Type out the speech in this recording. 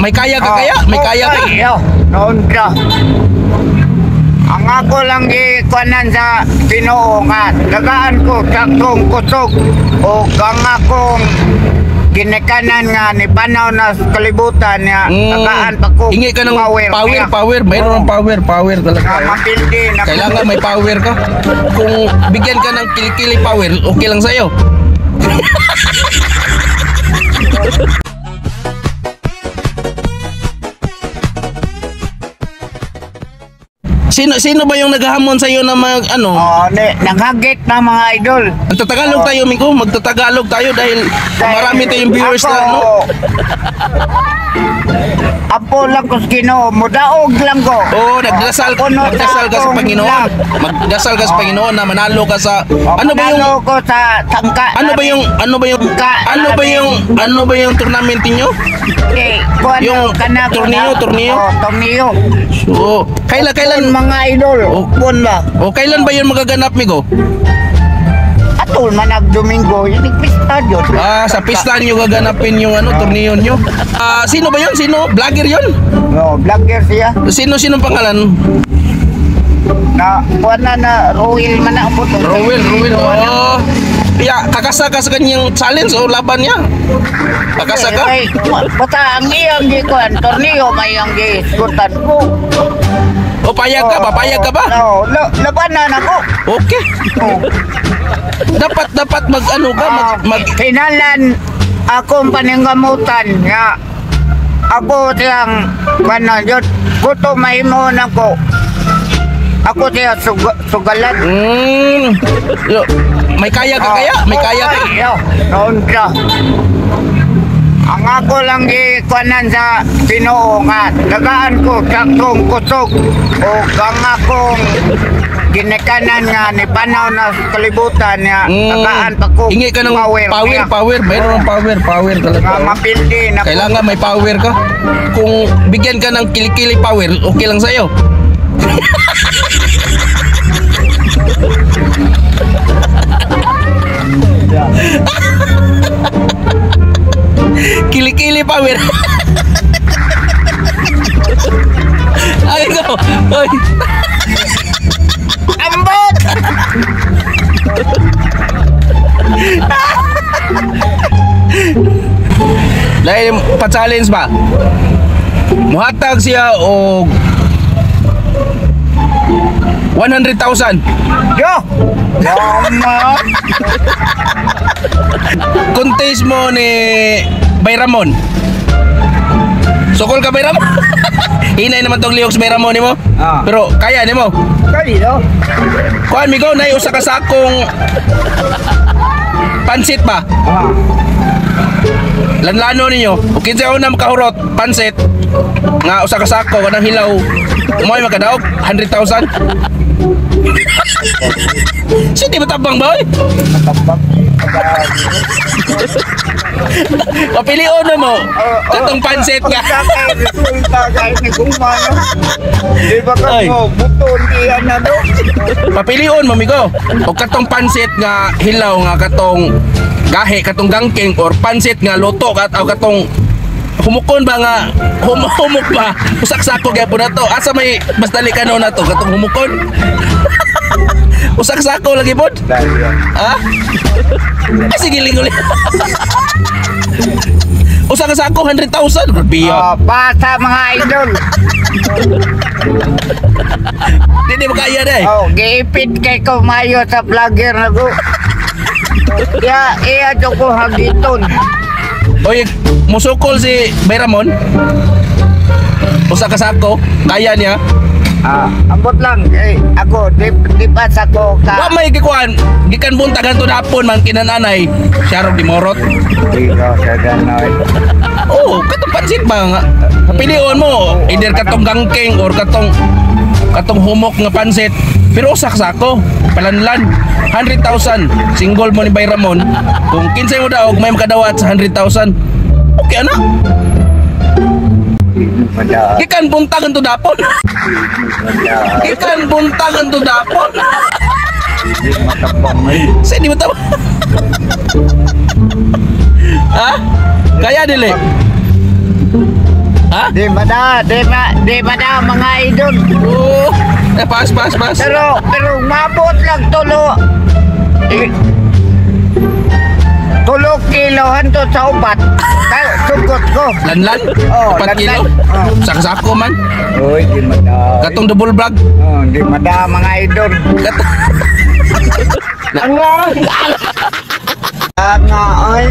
May kaya ka kaya? May kaya ka? Yo, noon ka. Ang ako lang gikuanan sa Ginoo nga tagaan ko sa akong kusog o ang akong ginikanan nga ni panaw na sa kalibutan nga tagaan pa ko Hingi ka ng power power, niya. power. Mayroon ng power, power Nga talaga. mapildi na Kailangan may power ka. Kung bigyan ka ng kilikili power, okay lang sa'yo. Sino sino ba yung naghahamon sa iyo na mag ano? Oh, ni, naghagit na mga idol. Ang tatagalog tayo, Miko. Magtatagalog tayo dahil marami tayong viewers Ako, na ano. Apo lang ko sa Ginoo, mudaog lang ko. Oo, nagdasal, Puno sa magdasal ka sa akong Panginoon. lag. Magdasal ka sa Panginoon na manalo ka sa Oh, ano ba yung manalo ko sa tangka. ano ba yung ano ba yung ano ba yung ano ba yung tournament niyo? Okay, kuwan Yung kana ko torneo, na. torneo? Oh, torneo. Oo. Kailan kailan Kailan mga idol? Oh. Kuwan ba? O kailan ba yun magaganap, Migo? Atol man ag Domingo, yung pista yun. Ah, sa pista niyo gaganapin yung ano, torneo niyo. Ah, sino ba yun? Sino? Vlogger yun? No, vlogger siya. Sino sino pangalan? Na kuwan na na Roel man na ang buto. Rowel, Rowel. Oh. Ya, kakasa ka sa kanyang challenge o laban niya? Kakasa ka? Ay, basta ang iyang gi kuwan, torneo may ang gi isgutan ko. O payag ka ba? Payag ka ba? No, labanan ako. Okay. Oh. Dapat dapat mag ano ka, mag, mag Kinalan akong paninggamutan nga ako siyang kanan yun gusto mahimon ako ako siya sugalan. Yo, may kaya ka kaya? May kaya ka? Yo, noon ka. Ang ako lang gikuanan sa Ginoo nga tagaan ko sa akong kusog o ang akong ginikanan nga ni panaw na sa kalibutan nga tagaan pa ko Hingi ka ng power power, niya. power. Mayroon ng power, power Nga talaga. mapildi na Kailangan may power ka. Kung bigyan ka ng kilikili power, okay lang sa'yo. Kilikili power. Ay, go. Ay. Ambot! Dahil pa-challenge ba? Muhatag siya og 100,000. Yo! Mama! Contest mo ni Bayramon. Sukol ka, Bayramon. Hinay naman tong lihok sa Bayramon nimo. Ah. Pero kaya nimo. Kali no? Kuan migo nay usa ka sakong pansit ba? Ah. Lanlano ninyo. O kinsa una makahurot pansit nga usa ka sako kanang hilaw. Mo'y makadaog 100,000. Sige ba tabang ba oy? Matambang. Papilion na mo. Katong pansit nga. Ang resulta kahit ni Gumano. Di ba ka Ay. mo, buton diyan na do? Papilion mo migo. O katong pansit nga hilaw nga katong gahe katong gangking or pansit nga luto kat o katong humukon ba nga humuk ba usak sako gyapon na to asa may mas dali ka na to katong humukon usak sako lagi pod ha. Ay, sige lingo. Usa ka sako 100,000 grabe Oh, basta mga idol. Di mo kaya day. Oh, giipit kay ko mayo sa vlogger na ko. Ya, iya do ko hagiton. Oy, musukol si Bayramon. Usa ka sako, kaya niya. Ah, ambot lang eh, ako di, di pa sa ko Wa ka. may gikuan, gikan buntagan to dapon man kinananay. Siya rog di morot. Di ko sa ganoy. Oh, katong pansit ba nga? Pilion mo, either katong gangking or katong katong humok nga pansit. Pero usak sako, palanlan 100,000 single mo ni Bayramon. Kung kinsay mo daog may makadawat sa 100,000. Okay ana. Wala, Gikan buntagan to dapon. wala. Gikan buntagan to dapon. Di matambang eh. Sa di mo tama. Ha? Kaya dili. Ha? Ha? Di ba da, di ba da mga idol. Oh, eh, pass, pass, pass. Pero mabot lang tulo. Eh, 3 kilo hanto sa upat. Kaya sugot ko. Lanlan? Oh, 4 kilo? lanlan. Oh. Sak-sako man. Uy, di mada. Katong double vlog. Oh, di mada mga idol. Katong Ano? Nga ay.